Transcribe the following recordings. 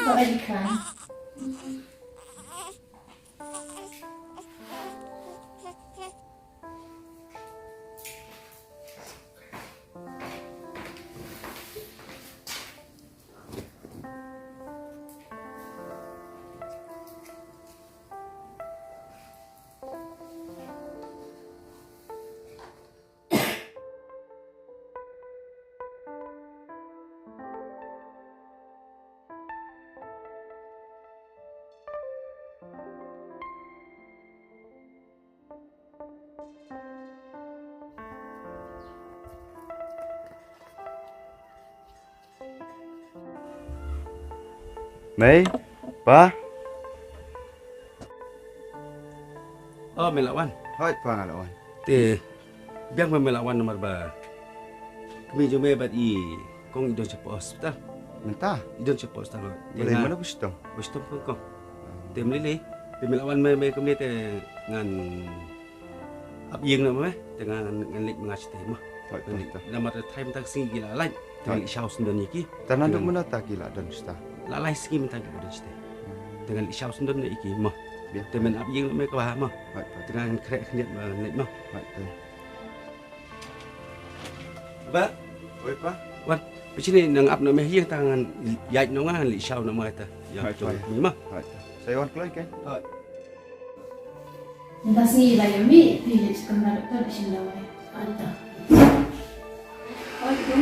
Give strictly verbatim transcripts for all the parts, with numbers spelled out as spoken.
Ko ai khan. Mei, pa. Oh, me la wan. Hooid pa, nga la wan. Te biang ba me la wan namar ba kmie jong me bad i kong i don shapoh hospital. Mynta i don shapoh hospital. Balei, mano ba shitom? Ba shitom kong kong. Te me lei lei, te me la wan me, me kumne te ngan ap ïing noh me, te ngan, ngan leit ma nga shatei mo. Hooid, hooid. Namar te thai mynta ka sngi ki la lait, te ngan leit shaw syndon ïa ki. Te naduh mynno ta ki la don shatei? La lai sngi mynta ki la don shatei. Te ngan leit shaw syndon ïa ki mo. Te men ap ïing noh me kaba mo. Hooid, hooid. Te ngan khreh khyndiat ba ngan leit mo. Hooid, hooid. Ba. Oi pa. Wan. Phi shini nang ap noh me ïing, tang ngan ïaid noh nga, ngan leit shaw noh ma ta. Ïa, hooid, jong pa, ïa. Me ma. Hooid. Sa wan kloi ke. Hooid. Mynta sngi la ïa mih, phi leit sha kamra doktor, phi shim dawai. Hooid ta. Hooid tu.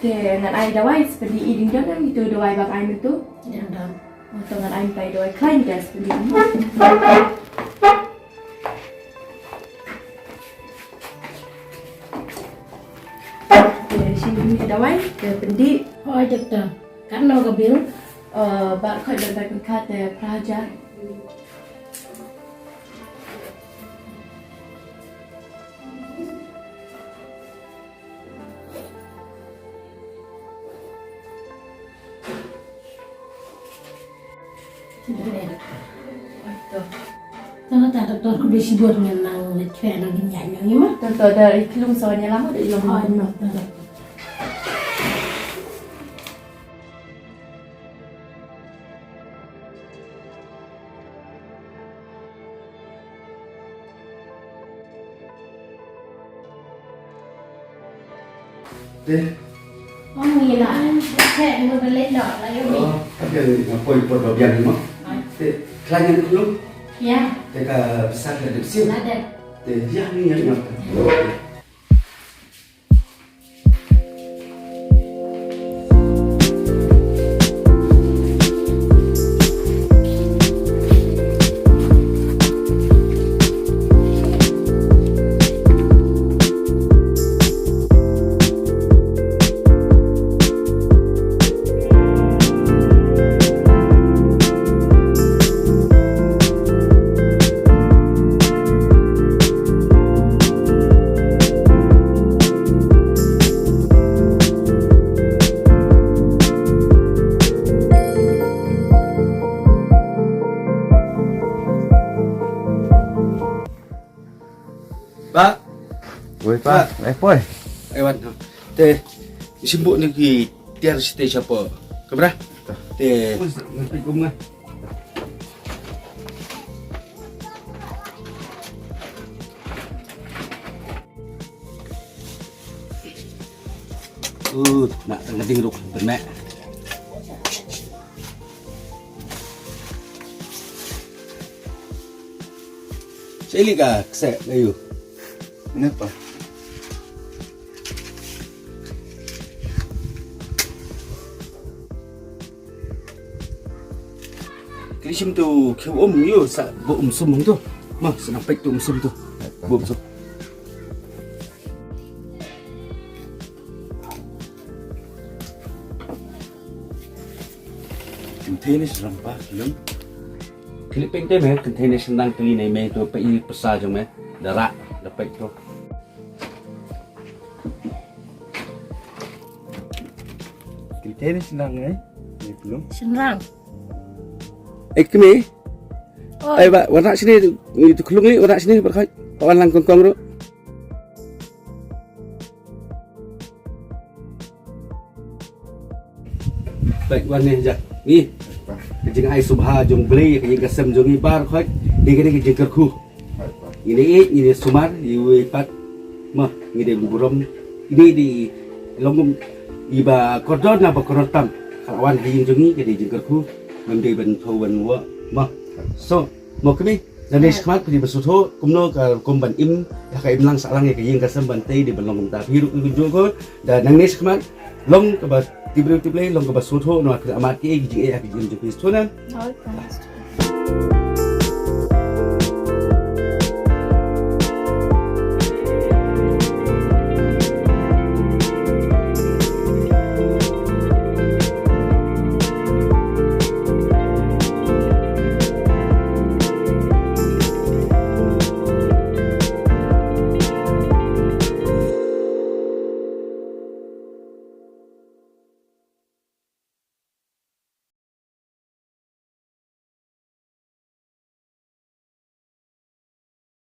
Te ngan ai dawai, seperti i ding dong, itu dawai bang ai mentu. Ding dong. Wan, to ngan ai mynta ïa dawai khlaiñ ka sbun. Te shim ïa dawai ka pyndih. Hooid doktor. Katno ka bill? Eh, ba khot da ba pynkat te phra hajar. Tang ta doktor, khublei shibun, ngan nang leit khreh nang ïaid noh ïa ma. Tang ta, da i khlum sa wan ïalam, da i long. Oh, no, no. Te. Ong ngi la. Te ngi ba leit noh la ïoh mi. Oh, ka biang nga poi pot ba biang mo. Te khlaiñ ngan khlum. Ïa. Te ka pisa ka dep siew. La dep. Te ïa ngi ïa ngi. Ba. Wei pa, eh poi. Ai wan. Te shim buh na ki tiar shatei shapoh kamra. Te. Ngan peit kum nga. Uh, nak tengah ding ruk benek. Sa ili ka kseh kayu. Napa? Kri shim tu ki um yu sa bu um sum tu. Ma, sa nang pek tu um sum tu. Bu um sum. Container srang pa, lem. Kli pek te me, container srang kli nei me tu pe i pesa jong me. Dara, da pek tu. Container srang eh, ni belum. Srang. Eh, kmi. Oh. Ai ba, warna sini, itu kelung ni, warna sini, berkhaj. Pawan lang kongkong ru. Peit wan ne ja. Ni. Ka jingai sngewbha jong Blei, ka ïing ka sem jong ngi baroh khoit. Ni ka dei ka jingkyrkhu. Ngi dei ïeit, ngi dei sumar, iwei pat. Mo, ngi dei burom. Ngi dei long kum iba kordor na ba kordor tam. Ka la wan ha ïing jong ngi, ka dei jingkyrkhu. Ngam dei ban thew ban wah. Mo. So, mo kmie. Nangne shakhmat phi dei ba sngewthuh kumno ka rukom ban im, ïa ka imlang sahlang ïa ka ïing ka sem ban tei dei ban long kumta. Phi ruh phi ju ko, da nangne shakhmat long kaba tip briew tip Blei, long kaba sngewthuh, namar phi la mad kiei ki jingeh ïa ki jingim jong phi, sngewthuh ne? Oi, thanks.